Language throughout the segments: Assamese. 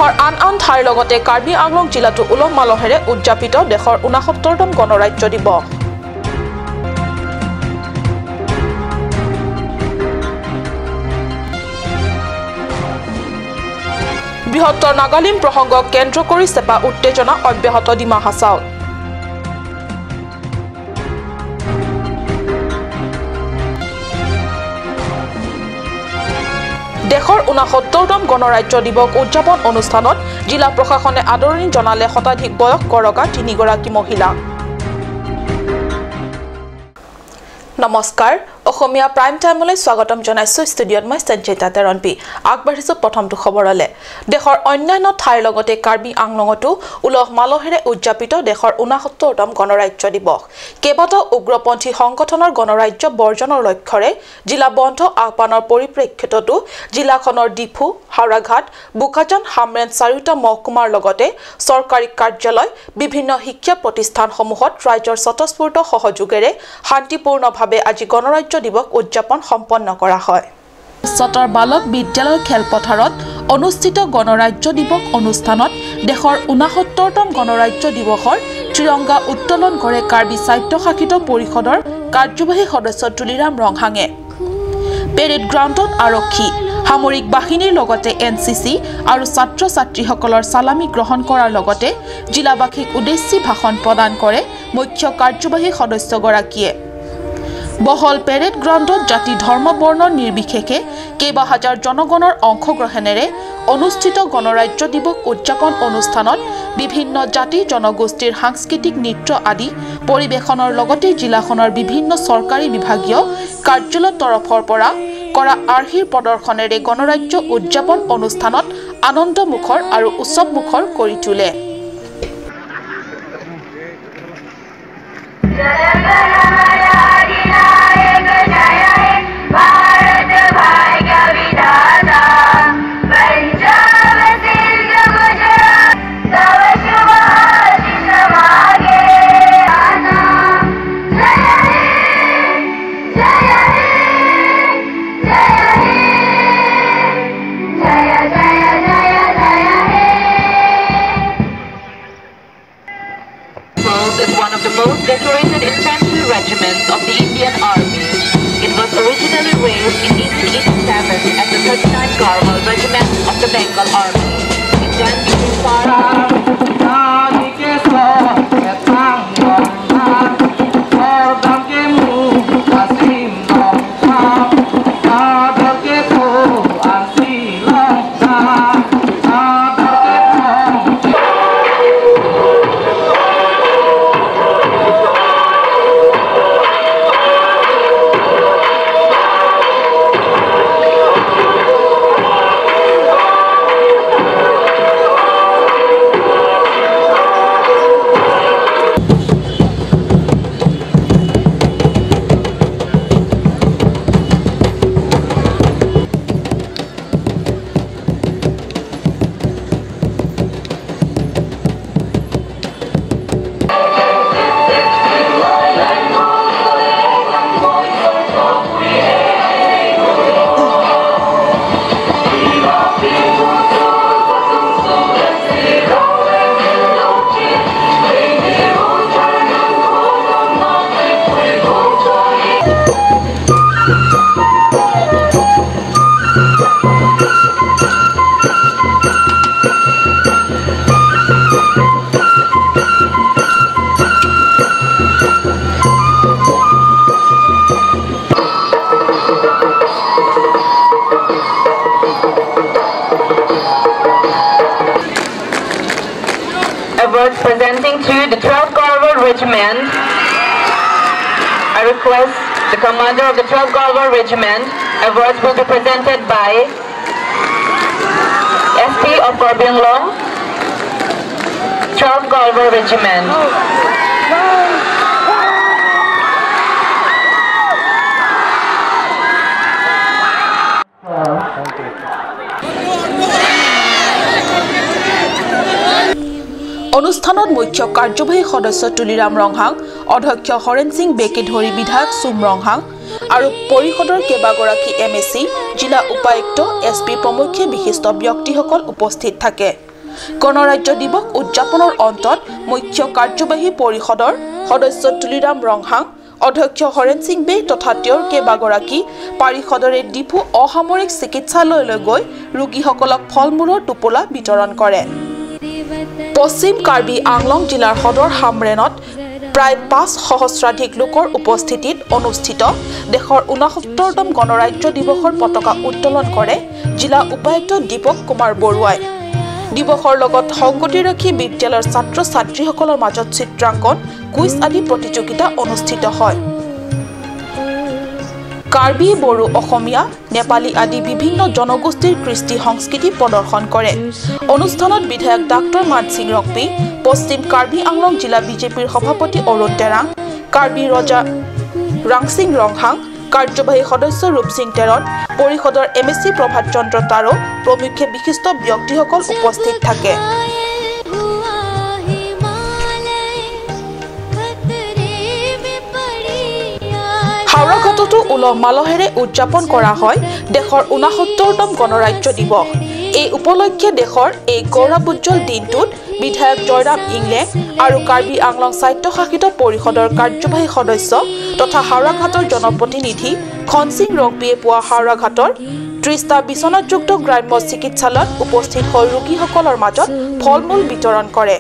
দেশৰ আন আন ঠাইৰ লগতে কাৰ্বি আংলং জিলাতো উলহ মালহেৰে উদযাপিত দেশৰ ৬৯তম গণৰাজ্য দিৱস। বৃহত্তৰ নাগালিম প্ৰসংগক কেন্দ্ৰ কৰি চেপা উত্তেজনা অব্যাহত ডিমা হাছাওত। দেশৰ ৬৯তম গণৰাজ্য দিৱস উদযাপন অনুষ্ঠানত জিলা প্ৰশাসনে আদৰণি জনালে শতাধিক বয়স গৰকা তিনিগৰাকী মহিলাক। নমস্কাৰ, অসমীয়া প্ৰাইম টাইমলৈ স্বাগতম জনাইছো। ষ্টুডিঅ'ত মই সঞ্জিতা তেৰণপি। আগবাঢ়িছো প্ৰথমটো খবৰলৈ। দেশৰ অন্যান্য ঠাইৰ লগতে কাৰ্বি আংলঙতো উলহ মালহেৰে উদযাপিত দেশৰ ৬৯তম গণৰাজ্য দিৱস। কেইবাটাও উগ্ৰপন্থী সংগঠনৰ গণৰাজ্য বৰ্জনৰ লক্ষ্যৰে জিলা বন্ধ আহ্বানৰ পৰিপ্ৰেক্ষিততো জিলাখনৰ ডিফু, হাওৰাঘাট, বোকাজান, হামৰেণ চাৰিওটা মহকুমাৰ লগতে চৰকাৰী কাৰ্যালয়, বিভিন্ন শিক্ষা প্ৰতিষ্ঠানসমূহত ৰাইজৰ স্বতঃস্ফূৰ্ত সহযোগেৰে শান্তিপূৰ্ণভাৱে আজি গণৰাজ্য দিৱস উদযাপন সম্পন্ন কৰা হয়। উচ্চতৰ বালক বিদ্যালয় খেলপথাৰত অনুষ্ঠিত গণৰাজ্য দিৱস অনুষ্ঠানত দেশৰ ৬৯তম গণৰাজ্য দিৱসৰ ত্ৰিৰংগা উত্তোলন কৰে কাৰ্বি স্বায়ত্তশাসিত পৰিষদৰ কাৰ্যবাহী সদস্য তুলিৰাম ৰংহাঙে। পেৰেড গ্ৰাউণ্ডত আৰক্ষী, সামৰিক বাহিনীৰ লগতে NCC আৰু ছাত্ৰ ছাত্ৰীসকলৰ চালামি গ্ৰহণ কৰাৰ লগতে জিলাবাসীক উদ্দেশ্যি ভাষণ প্ৰদান কৰে মুখ্য কাৰ্যবাহী সদস্যগৰাকীয়ে। বহল পেৰেড গ্ৰাউণ্ডত জাতি, ধৰ্ম, বৰ্ণ নিৰ্বিশেষে কেইবা হাজাৰ জনগণৰ অংশগ্ৰহণেৰে অনুষ্ঠিত গণৰাজ্য দিৱস উদযাপন অনুষ্ঠানত বিভিন্ন জাতি জনগোষ্ঠীৰ সাংস্কৃতিক নৃত্য আদি পৰিৱেশনৰ লগতে জিলাখনৰ বিভিন্ন চৰকাৰী বিভাগীয় কাৰ্যালয়ৰ তৰফৰ পৰা কৰা আৰ্হিৰ প্ৰদৰ্শনেৰে গণৰাজ্য উদযাপন অনুষ্ঠানত আনন্দমুখৰ আৰু উৎসৱমুখৰ কৰি তোলে। Is one of the most decorated infantry regiments of the Indian Army. It was originally raised in 1887 as the 39th Garhwal Regiment of the Bengal Army. It then became part of Awards presenting to the 12th Garhwal Regiment. I request the commander of the 12th Garhwal Regiment. Awards will be presented by SP of Karbi Anglong, 12th Garhwal Regiment. অনুষ্ঠানত মুখ্য কাৰ্যবাহী সদস্য তুলিৰাম ৰংহাং, অধ্যক্ষ হৰেণ সিং বেকে ধৰি বিধায়ক চুম ৰংহাং আৰু পৰিষদৰ কেইবাগৰাকী MAC, জিলা উপায়ুক্ত, SP প্ৰমুখ্যে বিশিষ্ট ব্যক্তিসকল উপস্থিত থাকে। গণৰাজ্য দিৱস উদযাপনৰ অন্তত মুখ্য কাৰ্যবাহী পৰিষদৰ সদস্য তুলিৰাম ৰংহাং, অধ্যক্ষ হৰেণ সিং বে তথা তেওঁৰ কেইবাগৰাকী পাৰিষদৰে ডিফু অসামৰিক চিকিৎসালয়লৈ গৈ ৰোগীসকলক ফল-মূলৰ টোপোলা বিতৰণ কৰে। পশ্চিম কাৰ্বি আংলং জিলাৰ সদৰ হামৰেনত প্ৰায় 5 সহস্ৰাধিক লোকৰ উপস্থিতিত অনুষ্ঠিত দেশৰ ৬৯তম গণৰাজ্য দিৱসৰ পতাকা উত্তোলন কৰে জিলা উপায়ুক্ত দীপক কুমাৰ বৰুৱাই। দিৱসৰ লগত সংগতি ৰাখি বিদ্যালয়ৰ ছাত্ৰ ছাত্ৰীসকলৰ মাজত চিত্ৰাংকন, কুইজ আদি প্ৰতিযোগিতা অনুষ্ঠিত হয়। কাৰ্বি, বড়ো, অসমীয়া, নেপালী আদি বিভিন্ন জনগোষ্ঠীৰ কৃষ্টি সংস্কৃতি প্ৰদৰ্শন কৰে। অনুষ্ঠানত বিধায়ক ডাক্তৰ মানসিং ৰকপি, পশ্চিম কাৰ্বি আংলং জিলা বিজেপিৰ সভাপতি অৰুণ তেৰাং, কাৰ্বি ৰজা ৰাংসিং ৰংহাং, কাৰ্যবাহী সদস্য ৰূপসিং তেৰণ, পৰিষদৰ MSc Prabhat Chandra তাৰো প্ৰমুখ্যে বিশিষ্ট ব্যক্তিসকল উপস্থিত থাকে। হাওৰাঘাটতো উলহ মালহেৰে উদযাপন কৰা হয় দেশৰ ৬৯তম গণৰাজ্য দিৱস। এই উপলক্ষে দেশৰ এই গৌৰৱোজ্জ্বল দিনটোত বিধায়ক জয়ৰাম ইংলেং আৰু কাৰ্বি আংলং স্বায়ত্তশাসিত পৰিষদৰ কাৰ্যবাহী সদস্য তথা হাওৰাঘাটৰ জনপ্ৰতিনিধি খনসিং ৰংপিয়ে পুৱা হাওৰাঘাটৰ ৩০টা বিচনাযুক্ত গ্ৰাম্য চিকিৎসালয়ত উপস্থিত হৈ ৰোগীসকলৰ মাজত ফল-মূল বিতৰণ কৰে।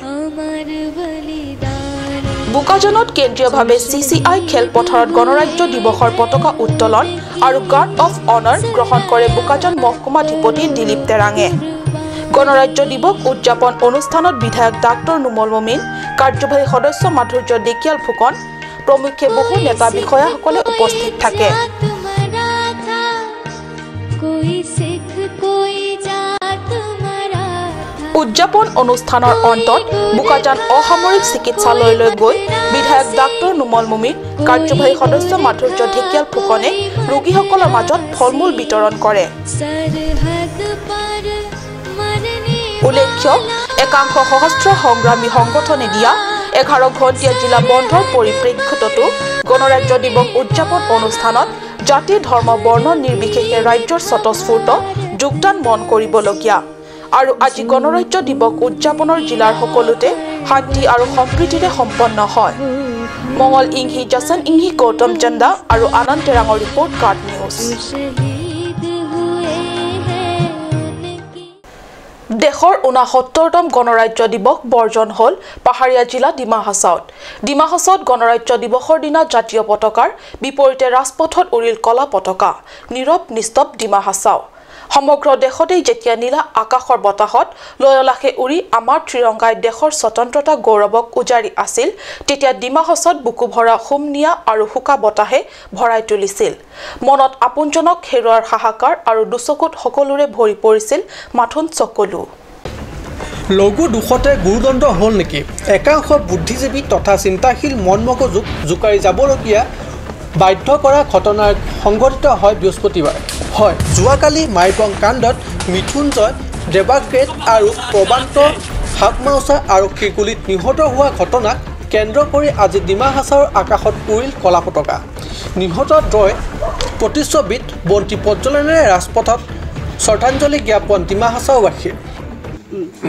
বোকাজানত কেন্দ্ৰীয়ভাৱে CCI খেলপথাৰত গণৰাজ্য দিৱসৰ পতাকা উত্তোলন আৰু গাৰ্ড অফ অনাৰ গ্ৰহণ কৰে বোকাজান মহকুমাধিপতি দিলীপ তেৰাঙে। গণৰাজ্য দিৱস উদযাপন অনুষ্ঠানত বিধায়ক ডাক্তৰ নুমল মমিন, কাৰ্যবাহী সদস্য মাধুৰ্য ঢেকিয়াল ফুকন প্ৰমুখ্যে বহু নেতা বিষয়াসকলে উপস্থিত থাকে। উদযাপন অনুষ্ঠানৰ অন্তত বোকাজান অসামৰিক চিকিৎসালয়লৈ গৈ বিধায়ক ডাক্তৰ নুমল মুমিন, কাৰ্যবাহী সদস্য মাধুৰ্য ঢেকিয়াল ফুকনে ৰোগীসকলৰ মাজত ফল-মূল বিতৰণ কৰে। উল্লেখ্য, একাংশ সশস্ত্ৰ সংগ্ৰামী সংগঠনে দিয়া ১১ ঘণ্টীয়া জিলা বন্ধৰ পৰিপ্ৰেক্ষিততো গণৰাজ্য দিৱস উদযাপন অনুষ্ঠানত জাতি, ধৰ্ম, বৰ্ণ নিৰ্বিশেষে ৰাজ্যৰ স্বতঃস্ফূৰ্ত যোগদান মন কৰিবলগীয়া। আৰু আজি গণৰাজ্য দিৱস উদযাপনৰ জিলাৰ সকলোতে শান্তি আৰু সম্প্ৰীতিৰে সম্পন্ন হয়। মঙল ইংহি, জাছন ইংহি, গৌতম চন্দা আৰু আনন্দ তেৰাঙৰ ৰিপৰ্ট, কাৰ্ড নিউজ। দেশৰ ৬৯তম গণৰাজ্য দিৱস বৰ্জন হ'ল পাহাৰীয়া জিলা ডিমা হাছাওত। ডিমা হাছাওত গণৰাজ্য দিৱসৰ দিনা জাতীয় পতাকাৰ বিপৰীতে ৰাজপথত উৰিল কলা পতাকা। নীৰৱ নিস্তব্ধ ডিমা হাছাও। সমগ্ৰ দেশতেই যেতিয়া নীলা আকাশৰ বতাহত লয়লাসে উৰি আমাৰ ত্ৰিৰংগাই দেশৰ স্বতন্ত্ৰতা গৌৰৱক উজাৰি আছিল, তেতিয়া ডিমা হাছাওত বুকু ভৰা হুমনিয়া আৰু শুকা বতাহে ভৰাই তুলিছিল। মনত আপোনজনক হেৰুৱাৰ হাহাকাৰ আৰু দুচকুত সকলোৰে ভৰি পৰিছিল মাথোন চকুলো। লঘু দুখতে গুৰুদণ্ড হ'ল নেকি? একাংশ বুদ্ধিজীৱী তথা চিন্তাশীল মন মগজুক জোকাৰি যাবলগীয়া বাধ্য কৰা ঘটনাৰ সংঘটিত হয় বৃহস্পতিবাৰ। হয়, যোৱাকালি মাইবং কাণ্ডত মৃত্যুঞ্জয় দেৱাগ্ৰেট আৰু প্ৰবান্ত হাকমাউচা আৰক্ষীৰ গুলীত নিহত হোৱা ঘটনাক কেন্দ্ৰ কৰি আজি ডিমা হাছাওৰ আকাশত উৰিল কলা পতাকা। নিহত দ্বয় প্ৰতিচ্ছবিত বন্তি প্ৰজ্বলনেৰে ৰাজপথত শ্ৰদ্ধাঞ্জলি জ্ঞাপন ডিমা হাছাওবাসীৰ।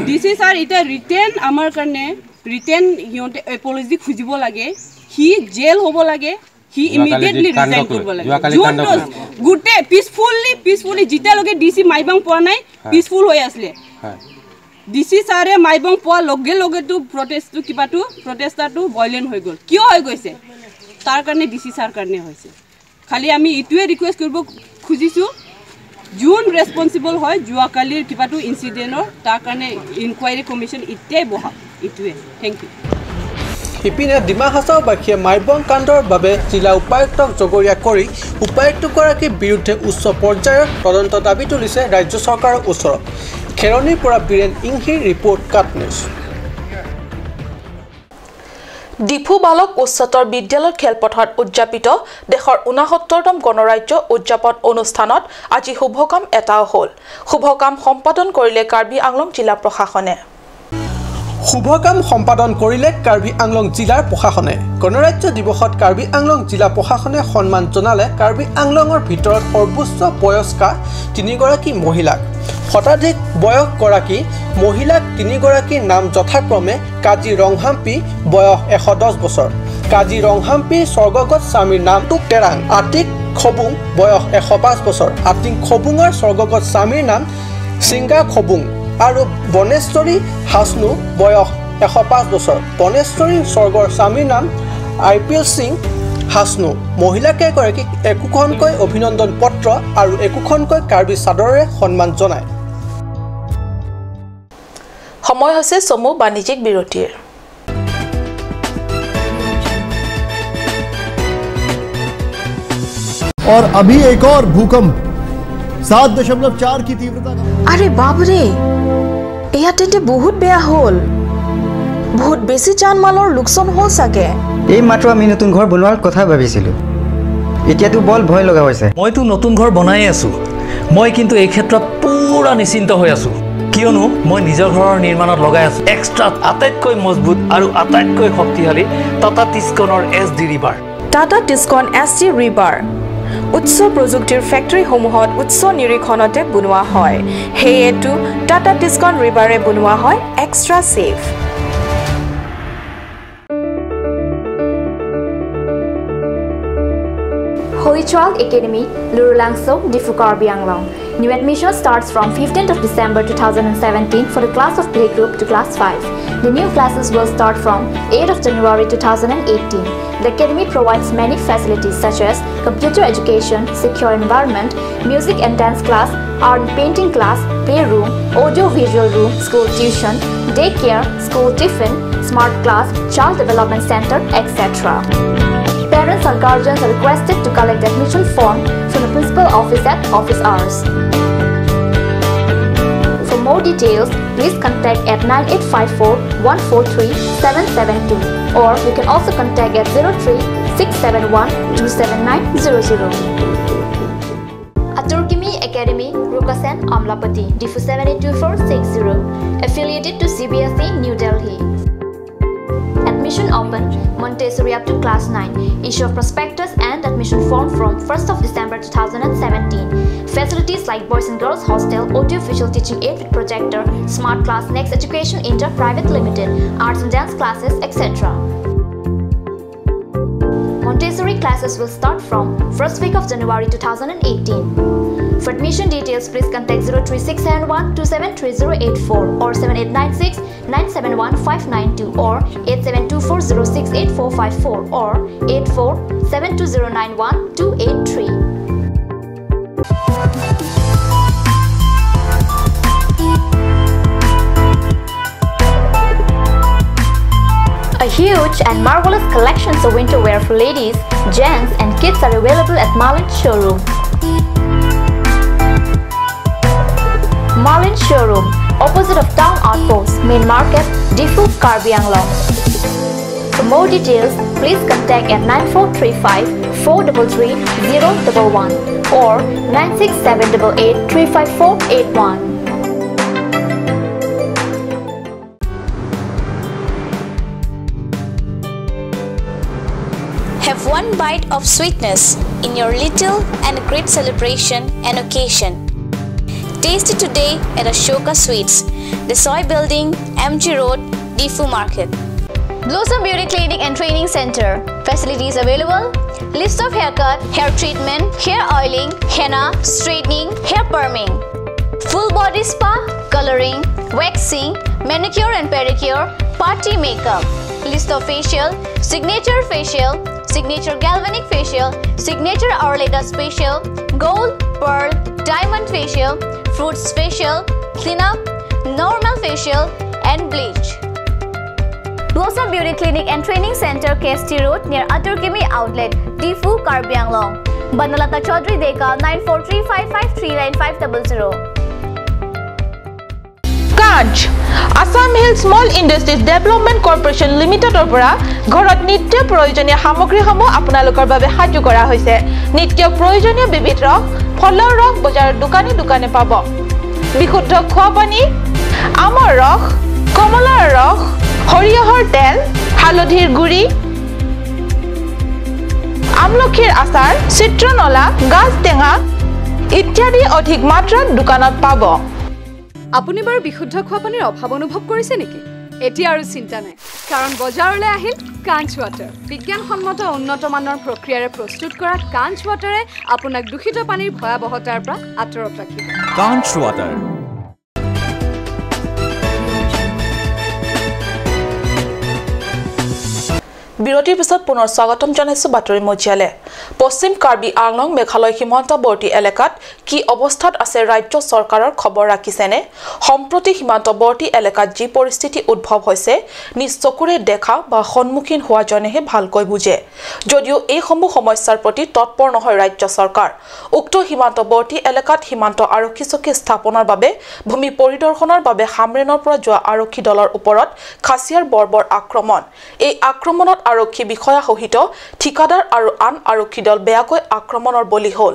ডি চি ছাৰ এতিয়া ৰিটেন আমাৰ কাৰণে ৰিটেন সিহঁতে এপলজি খুজিব লাগে, সি জেল হ'ব লাগে, সি ইমিডিয়েটলি ৰিজাইন কৰিব লাগে। গোটেই পিচফুলি যেতিয়ালৈকে ডি চি মাইবাং পোৱা নাই পিচফুল হৈ আছিলে। ডি চি ছাৰে মাইবং পোৱাৰ লগে লগেতো প্ৰটেষ্টটো কিবাটো প্ৰটেষ্টাৰটো ভায়লেণ্ট হৈ গ'ল। কিয় হৈ গৈছে? তাৰ কাৰণে ডি চি ছাৰ কাৰণে হৈছে। খালি আমি এইটোৱে ৰিকুৱেষ্ট কৰিব খুজিছোঁ, যোন ৰেচপনচিবল হয় যোৱাকালিৰ কিবাটো ইনচিডেণ্টৰ, তাৰ কাৰণে ইনকুৱাৰী কমিশ্যন এতিয়াই বহাওক, এইটোৱে। Thank you. ইপিনে ডিমা হাছাওবাসীয়ে মাইবং কাণ্ডৰ বাবে জিলা উপায়ুক্তক জগৰীয়া কৰি উপায়ুক্তগৰাকীৰ বিৰুদ্ধে উচ্চ পৰ্যায়ৰ তদন্ত দাবী তুলিছে ৰাজ্য চৰকাৰৰ ওচৰত। খেৰণিৰ পৰা বীৰেণ ইংহিৰ ৰিপৰ্ট, কাট নিউজ। ডিফু বালক উচ্চতৰ বিদ্যালয়ৰ খেলপথাৰত উদযাপিত দেশৰ ৬৯তম গণৰাজ্য উদযাপন অনুষ্ঠানত আজি শুভকাম এটাও হ'ল। শুভকাম সম্পাদন কৰিলে কাৰ্বি আংলং জিলা প্ৰশাসনে। শুভকাম সম্পাদন কৰিলে কাৰ্বি আংলং জিলাৰ প্ৰশাসনে। গণৰাজ্য দিৱসত কাৰ্বি আংলং জিলা প্ৰশাসনে সন্মান জনালে কাৰ্বি আংলঙৰ ভিতৰত সৰ্বোচ্চ বয়স্কা ৩ গৰাকী মহিলাক। শতাধিক বয়সগৰাকী মহিলাক তিনিগৰাকীৰ নাম যথাক্ৰমে কাজী ৰংহাম্পী বয়স 110 বছৰ, কাজী ৰংহাম্পীৰ স্বৰ্গগত স্বামীৰ নাম টুক তেৰাং, আতিক খবুং বয়স 105 বছৰ, আতিক খবুঙৰ স্বৰ্গগত স্বামীৰ নাম চিংগা খবুং আৰু বনেশ্বৰী হাছনু বয়স 105 বছৰ, বনেশ্বৰীৰ স্বৰ্গৰ স্বামীৰ নাম আই পি এল সিং হাছনু। মহিলাকেইগৰাকীক একোখনকৈ অভিনন্দন পত্ৰ আৰু একোখনকৈ কাৰ্বি চাদৰেৰে সন্মান জনায়। সময় হৈছে চমু বাণিজ্যিক বিৰতিৰ। और अभी एक और भूकंप 7.4 की तीव्रता का। আৰে বাপৰে, এয়া তেন্তে বহুত বেয়া হ'ল। বহুত বেছি জান মালৰ লোকচান হ'ল চাগে। এই মাত্ৰ আমি নতুন ঘৰ বনোৱাৰ কথা ভাবিছিলোঁ, এতিয়াতো বৰ ভয় লগা হৈছে। মইতো নতুন ঘৰ বনাই আছোঁ। মই কিন্তু এই ক্ষেত্ৰত পুৰা নিশ্চিন্ত হৈ আছোঁ, কিয়নো মই নিজৰ ঘৰৰ নিৰ্মাণত লগাই আছোঁ এক্সট্ৰা আটাইতকৈ মজবুত আৰু আটাইতকৈ শক্তিশালী টাটা টিস্কনৰ S D rebar. Tata Tiscon S D rebar উচ্চ প্ৰযুক্তিৰ ফেক্টৰীসমূহত উচ্চ নিৰীক্ষণতে বনোৱা হয়। সেয়েতো টাটা টিস্কন ৰিবাৰে বনোৱা হয় extra safe. Holy Child Academy, Lurulangso, Diphu Karbi Anglong. New admission starts from 15th of December 2017 for the class of playgroup to class 5. The new classes will start from 8th of January 2018. The academy provides many facilities such as computer education, secure environment, music and dance class, art and painting class, playroom, audio-visual room, school tuition, daycare, school tiffin, smart class, child development center, etc. Parents or guardians are requested to collect admission form from the principal office at office hours. For more details, please contact at 9854 143 772 or you can also contact at 03 671 27900. Aturkimi Academy, Rukasen, Amlapati, Diphu 782460, affiliated to CBSE, New Delhi. Admission open, Montessori up to class 9. Issue of prospectus and admission form from 1st of December 2017. Facilities like boys and girls hostel, audio-visual teaching aid with projector, smart class, Next Education Inter Private Limited, arts and dance classes, etc. Montessori classes will start from 1st week of January 2018. For admission details, please contact 03671 273084 or 7896 971 592 or 8724068454 or 8472091283. A huge and marvelous collections of winter wear for ladies, gents and kids are available at Marlin Showroom. Marlin Showroom, opposite of Town Outpost, Main Market, Diphu, Karbi Anglong. For more details, please contact at 9435 433 011 or 96788 35481. Have one bite of sweetness in your little and great celebration and occasion. Taste it today at Ashoka Sweets, the Soy Building, MG Road, Diphu Market. Blossom Beauty Clinic and Training Center. Facilities available: list of haircut, hair treatment, hair oiling, henna, straightening, hair perming, full body spa, coloring, waxing, manicure and pedicure, party makeup. List of facial, signature facial, signature galvanic facial, signature Arleta facial, gold, pearl, diamond facial, fruits facial, cleanup, normal facial and bleach. Blossom Beauty Clinic and Training Center, KST Road, near Aturkimi Outlet, Diphu, Karbi Anglong. Banalata Chaudhary Deka, 9435539500. কাজ Assam Hill Small Industries Development Corporation লিমিটেডৰ পৰা ঘৰত নিত্য প্ৰয়োজনীয় সামগ্ৰীসমূহ আপোনালোকৰ বাবে সাজু কৰা হৈছে। নিত্য প্ৰয়োজনীয় বিবিধ ৰস, ফলৰ ৰস বজাৰৰ দোকানে দোকানে পাব। বিশুদ্ধ খোৱা পানী, আমৰ ৰস, কমলাৰ ৰস, সৰিয়হৰ তেল, হালধিৰ গুড়ি, আমলখিৰ আচাৰ, চিত্ৰনলা, গাজ টেঙা ইত্যাদি অধিক মাত্ৰাত দোকানত পাব। আপুনি বাৰু বিশুদ্ধ খোৱা পানীৰ অভাৱ অনুভৱ কৰিছে নেকি? এতিয়া আৰু চিন্তা নাই, কাৰণ বজাৰলৈ আহিল কাঞ্চ ৱাটাৰ। বিজ্ঞানসন্মত উন্নত মানৰ প্ৰক্ৰিয়াৰে প্ৰস্তুত কৰা কাঞ্চ ৱাটাৰে আপোনাক দূষিত পানীৰ ভয়াৱহতাৰ পৰা আঁতৰত ৰাখিব। কাঞ্চ ৱাটাৰ। বিৰতিৰ পিছত পুনৰ স্বাগতম জনাইছো বাতৰি মজিয়ালে। পশ্চিম কাৰ্বি আংলং মেঘালয় সীমান্তৱৰ্তী এলেকাত কি অৱস্থাত আছে ৰাজ্য চৰকাৰৰ খবৰ ৰাখিছেনে? সম্প্ৰতি সীমান্তৱৰ্তী এলেকাত যি পৰিস্থিতি উদ্ভৱ হৈছে নিজ চকুৰে দেখা বা সন্মুখীন হোৱাজনেহে ভালকৈ বুজে। যদিও এইসমূহ সমস্যাৰ প্ৰতি তৎপৰ নহয় ৰাজ্য চৰকাৰ। উক্ত সীমান্তৱৰ্তী এলেকাত সীমান্ত আৰক্ষী চকী স্থাপনৰ বাবে ভূমি পৰিদৰ্শনৰ বাবে হামৰেনৰ পৰা যোৱা আৰক্ষী দলৰ ওপৰত খাছিয়াৰ বৰ্বৰ আক্ৰমণ। এই আক্ৰমণত আৰক্ষী বিষয়া সহিত ঠিকাদাৰ আৰু আন আৰক্ষী দল বেয়াকৈ আক্ৰমণৰ বলি হ'ল।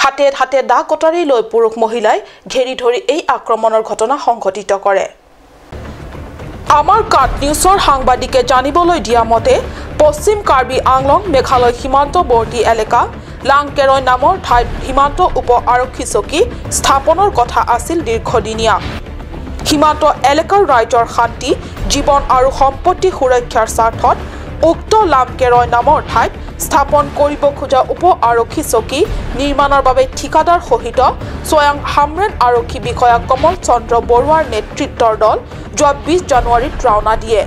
হাতে হাতে দা কটাৰী লৈ পুৰুষ মহিলাই ঘেৰি ধৰি এই আক্ৰমণৰ ঘটনা সংঘটিত কৰে। আমাৰ কাট নিউজৰ সাংবাদিকে জানিবলৈ দিয়া মতে পশ্চিম কাৰ্বি আংলং মেঘালয় সীমান্তৱৰ্তী এলেকা লাংকেৰৈ নামৰ ঠাইত সীমান্ত উপ আৰক্ষী চকী স্থাপনৰ কথা আছিল দীৰ্ঘদিনীয়া। সীমান্ত এলেকাৰ ৰাইজৰ শান্তি জীৱন আৰু সম্পত্তি সুৰক্ষাৰ স্বাৰ্থত উক্ত লামকেৰৈ নামৰ ঠাইত স্থাপন কৰিব খোজা উপ আৰক্ষী চকী নিৰ্মাণৰ বাবে ঠিকাদাৰ সহিত স্বয়ং হামৰেন আৰক্ষী বিষয়া কমল চন্দ্ৰ বৰুৱাৰ নেতৃত্বৰ দল যোৱা 20 জানুৱাৰীত ৰাওনা দিয়ে।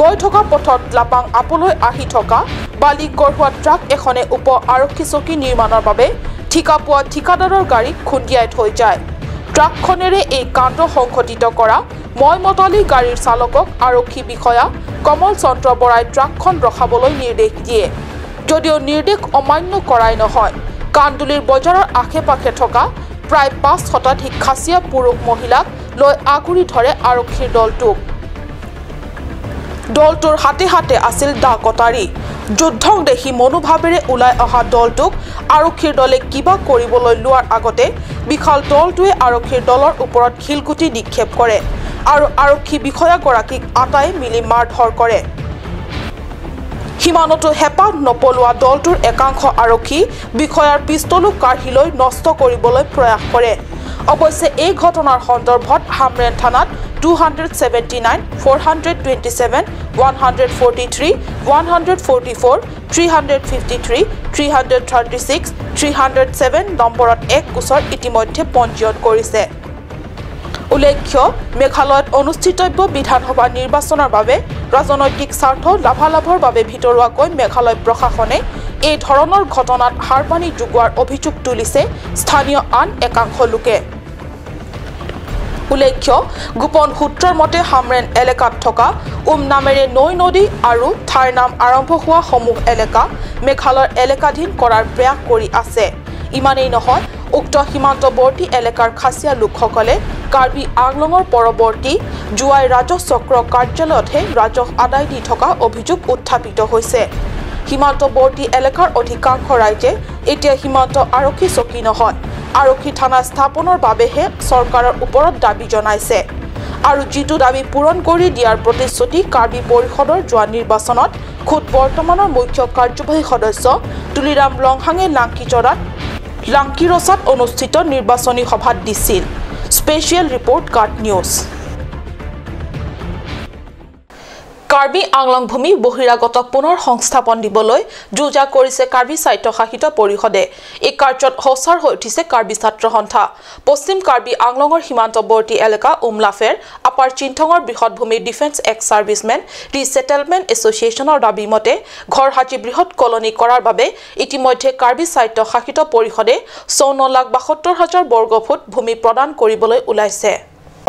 গৈ থকা পথত লাপাং আপলৈ আহি থকা বালি কঢ়োৱা ট্ৰাক এখনে উপ আৰক্ষী চকী নিৰ্মাণৰ বাবে ঠিকা পোৱা ঠিকাদাৰৰ গাড়ী খুন্দিয়াই থৈ যায়। ট্ৰাকখনেৰে এই কাণ্ড সংঘটিত কৰা মইমতালি গাড়ীৰ চালকক আৰক্ষী বিষয়া কমল চন্দ্ৰ বৰাই ট্ৰাকখন ৰখাবলৈ নিৰ্দেশ দিয়ে। যদিও নিৰ্দেশ অমান্য কৰাই নহয়, কান্দুলিৰ বজাৰৰ আশে পাশে থকা প্ৰায় 5 শতাধিক খাচীয়া পুৰুষ মহিলাক লৈ আগুৰি ধৰে আৰক্ষীৰ দলটোক। দলটোৰ হাতে হাতে আছিল দা কটাৰী। যুদ্ধং দেখি মনোভাৱেৰে ওলাই অহা দলটোক আৰক্ষীৰ দলে কিবা কৰিবলৈ লোৱাৰ আগতে বিশাল দলটোৱে আৰক্ষীৰ দলৰ ওপৰত শিলগুটি নিক্ষেপ কৰে আৰু আৰক্ষী বিষয়াগৰাকীক আটাই মিলি মাৰধৰ কৰে। সীমানতো হেঁপাহ নপলোৱা দলটোৰ একাংশ আৰক্ষী বিষয়াৰ পিষ্টলো কাঢ়ি লৈ নষ্ট কৰিবলৈ প্ৰয়াস কৰে। অৱশ্যে এই ঘটনাৰ সন্দৰ্ভত হামৰেন থানাত 279, 427, 143, 144, 353, 336, 307 নম্বৰত এক গোচৰ ইতিমধ্যে পঞ্জীয়ন কৰিছে। উল্লেখ্য, মেঘালয়ত অনুষ্ঠিতব্য বিধানসভা নিৰ্বাচনৰ বাবে ৰাজনৈতিক স্বাৰ্থ লাভালাভৰ বাবে ভিতৰুৱাকৈ মেঘালয় প্ৰশাসনে এই ধৰণৰ ঘটনাত হাৰপানী যোগোৱাৰ অভিযোগ তুলিছে স্থানীয় আন একাংশ লোকে। উল্লেখ্য, গোপন সূত্ৰৰ মতে হামৰেন এলেকাত থকা উম নামেৰে নৈ নদী আৰু ঠাইৰ নাম আৰম্ভ হোৱা সমূহ এলেকা মেঘালয়ৰ এলেকাধীন কৰাৰ প্ৰয়াস কৰি আছে। ইমানেই নহয়, উক্ত সীমান্তৱৰ্তী এলেকাৰ খাচীয়া লোকসকলে কাৰ্বি আংলঙৰ পৰৱৰ্তী জোৱাই ৰাজহ চক্ৰ কাৰ্যালয়তহে ৰাজহ আদায় দি থকা অভিযোগ উত্থাপিত হৈছে। সীমান্তৱৰ্তী এলেকাৰ অধিকাংশ ৰাইজে এতিয়া সীমান্ত আৰক্ষী চকী নহয়, আৰক্ষী থানা স্থাপনৰ বাবেহে চৰকাৰৰ ওপৰত দাবী জনাইছে। আৰু যিটো দাবী পূৰণ কৰি দিয়াৰ প্ৰতিশ্ৰুতি কাৰ্বি পৰিষদৰ যোৱা নিৰ্বাচনত খোদ বৰ্তমানৰ মুখ্য কাৰ্যবাহী সদস্য তুলিৰাম ৰংহাঙে লাংকিৰচাত অনুষ্ঠিত নিৰ্বাচনী সভাত দিছিল। স্পেচিয়েল ৰিপৰ্ট, কাট নিউজ। কাৰ্বি আংলং ভূমি বহিৰাগতক পুনৰ সংস্থাপন দিবলৈ যো-জা কৰিছে কাৰ্বি স্বায়ত্তশাসিত পৰিষদে। এই কাৰ্যত সোচ্চাৰ হৈ উঠিছে কাৰ্বি ছাত্ৰ সন্থা। পশ্চিম কাৰ্বি আংলঙৰ সীমান্তৱৰ্তী এলেকা উমলাফেৰ আপাৰ চিন্থঙৰ বৃহৎ ভূমিৰ ডিফেন্স এক্স ছাৰ্ভিচমেন ৰিছেটেলমেণ্ট এছ'চিয়েশ্যনৰ দাবী মতে ঘৰ সাজি বৃহৎ কলনী কৰাৰ বাবে ইতিমধ্যে কাৰ্বি স্বায়ত্তশাসিত পৰিষদে ৫৪,৭২,০০০ বৰ্গফুট ভূমি প্ৰদান কৰিবলৈ ওলাইছে।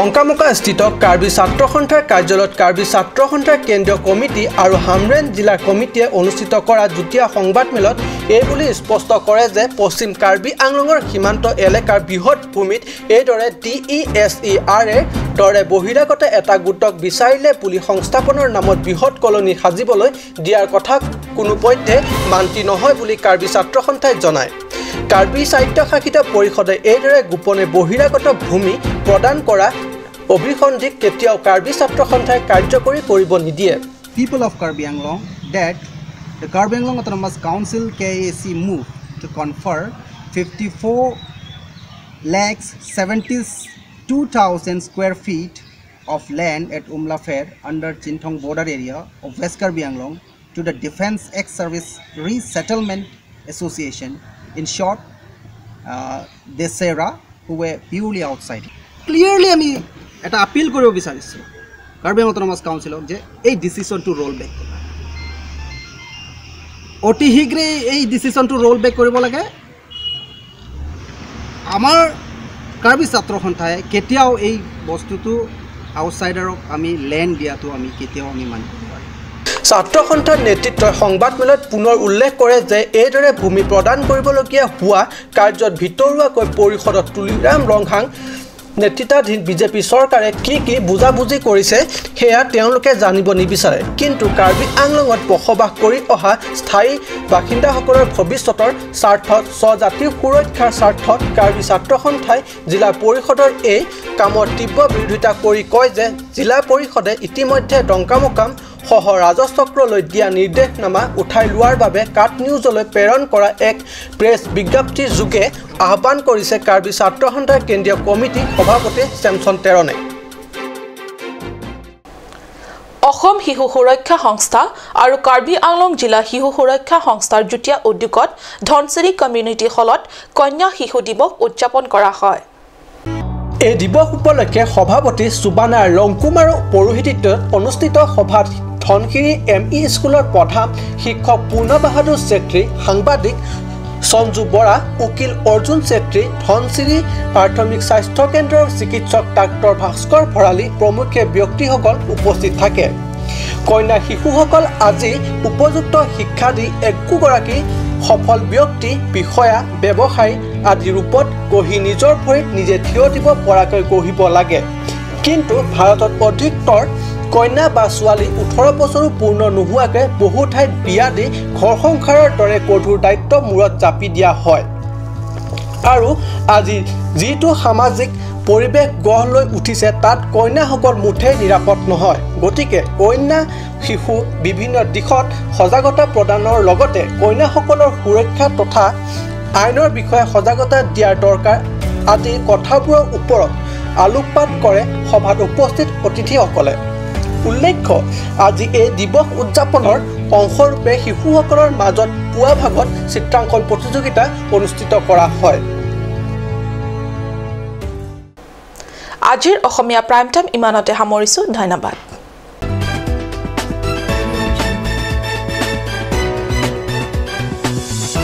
অংকামুকাস্থিত কাৰ্বি ছাত্ৰ সন্থাৰ কাৰ্যালয়ত কাৰ্বি ছাত্ৰ সন্থাৰ কেন্দ্ৰীয় কমিটি আৰু হামৰেন জিলা কমিটিয়ে অনুষ্ঠিত কৰা যুটীয়া সংবাদমেলত এই বুলি স্পষ্ট কৰে যে পশ্চিম কাৰ্বি আংলঙৰ সীমান্ত এলেকাৰ বৃহৎ ভূমিত এইদৰে DESER ৰ দৰে বহিৰাগত এটা গোটক বিচাৰিলে বুলি সংস্থাপনৰ নামত বৃহৎ কলনী সাজিবলৈ দিয়াৰ কথা কোনোপধ্যে মান্তি নহয় বুলি কাৰ্বি ছাত্ৰ সন্থাই জনায়। কাৰ্বি স্বায়ত্তশাসিত পৰিষদে এইদৰে গোপনে বহিৰাগত ভূমি প্ৰদান কৰা অভিসন্ধিক কেতিয়াও কাৰ্বি ছাত্ৰ সন্থাই কাৰ্যকৰী কৰিব নিদিয়ে। People of Karbi Anglong that the Karbi Anglong Autonomous Council KAC moved to confer 54,72,000 2,000 square feet of land at Umlafer under Chinthong border area of West Karbi Anglong to the Defense Ex-Service Resettlement Association, in short, Desera, who were purely outside. Clearly, আমি এটা আপিল কৰিব বিচাৰিছোঁ কাৰ্বি আংলং অট'নমাছ কাউন্সিলক যে এই ডিচিশ্যনটো ৰোল বেক কৰা, অতি শীঘ্ৰেই এই ডিচিশ্যনটো ৰোল বেক কৰিব লাগে। আমাৰ কাৰ্বি ছাত্ৰ সন্থাই কেতিয়াও এই বস্তুটো আউটছাইডাৰক আমি লেণ্ড দিয়াটো আমি কেতিয়াও আমি মানিব নোৱাৰোঁ। ছাত্ৰ সন্থাৰ নেতৃত্বই সংবাদমেলত পুনৰ উল্লেখ কৰে যে এইদৰে ভূমি প্ৰদান কৰিবলগীয়া হোৱা কাৰ্যত ভিতৰুৱাকৈ পৰিষদত তুলিৰাম ৰংহাং নেতৃত্বাধীন বিজেপি চৰকাৰে কি কি বুজাবুজি কৰিছে সেয়া তেওঁলোকে জানিব নিবিচাৰে, কিন্তু কাৰ্বি আংলঙত বসবাস কৰি অহা স্থায়ী বাসিন্দাসকলৰ ভৱিষ্যতৰ স্বাৰ্থত, স্বজাতিৰ সুৰক্ষাৰ স্বাৰ্থত কাৰ্বি ছাত্ৰ সন্থাই জিলা পৰিষদৰ এই কামৰ তীব্ৰ বিৰোধিতা কৰি কয় যে জিলা পৰিষদে ইতিমধ্যে ডংকামোকাম সহ ৰাজচক্ৰলৈ দিয়া নিৰ্দেশনামা উঠাই লোৱাৰ বাবে কাট নিউজলৈ প্ৰেৰণ কৰা এক প্ৰেছ বিজ্ঞপ্তিৰ যোগে আহ্বান কৰিছে কাৰ্বি ছাত্ৰ সন্থাৰ কেন্দ্ৰীয় কমিটিৰ সভাপতি চেমছন টেৰণে। অসম শিশু সুৰক্ষা সংস্থা আৰু কাৰ্বি আংলং জিলা শিশু সুৰক্ষা সংস্থাৰ যুটীয়া উদ্যোগত ধনশিৰি কমিউনিটি হলত কন্যা শিশু দিৱস উদযাপন কৰা হয়। এই দিৱস উপলক্ষে সভাপতি সুবানা ৰংকুমাৰৰ পৌৰোহিত্যত অনুষ্ঠিত সভাত ধনশিৰি এম ই স্কুলৰ প্ৰধান শিক্ষক পূৰ্ণ বাহাদুৰ চেত্ৰী, সাংবাদিক সঞ্জু বৰা, উকিল অৰ্জুন চেত্ৰী, ধনশিৰি প্ৰাথমিক স্বাস্থ্য কেন্দ্ৰৰ চিকিৎসক ডাক্তৰ ভাস্কৰ ভৰালী প্ৰমুখ্যে ব্যক্তিসকল উপস্থিত থাকে। কন্যা শিশুসকল আজি উপযুক্ত শিক্ষা দি একোগৰাকী সফল ব্যক্তি, বিষয়া, ব্যৱসায়ী আদি ৰূপত গঢ়ি নিজৰ ভৰিত নিজে থিয় দিব পৰাকৈ গঢ়িব লাগে। কিন্তু ভাৰতত অধিকতৰ কন্যা বা ছোৱালী 18 বছৰো পূৰ্ণ নোহোৱাকৈ বহু ঠাইত বিয়া দি ঘৰ সংসাৰৰ দৰে গধুৰ দায়িত্ব মূৰত জাপি দিয়া হয়। আৰু আজি যিটো সামাজিক পৰিৱেশ গঢ় লৈ উঠিছে তাত কন্যাসকল মুঠেই নিৰাপদ নহয়। গতিকে কন্যা শিশু বিভিন্ন দিশত সজাগতা প্ৰদানৰ লগতে কন্যাসকলৰ সুৰক্ষা তথা আইনৰ বিষয়ে সজাগতা দিয়াৰ দৰকাৰ আদি কথাবোৰৰ ওপৰত আলোকপাত কৰে সভাত উপস্থিত অতিথিসকলে। উল্লেখ্য আজি এই দিৱস উদযাপনৰ অংশৰূপে শিশুসকলৰ মাজত পুৱা ভাগত চিত্ৰাংকন প্ৰতিযোগিতা অনুষ্ঠিত কৰা হয়। আজিৰ অসমীয়া প্ৰাইম টাইম ইমানতে সামৰিছোঁ। ধন্যবাদ।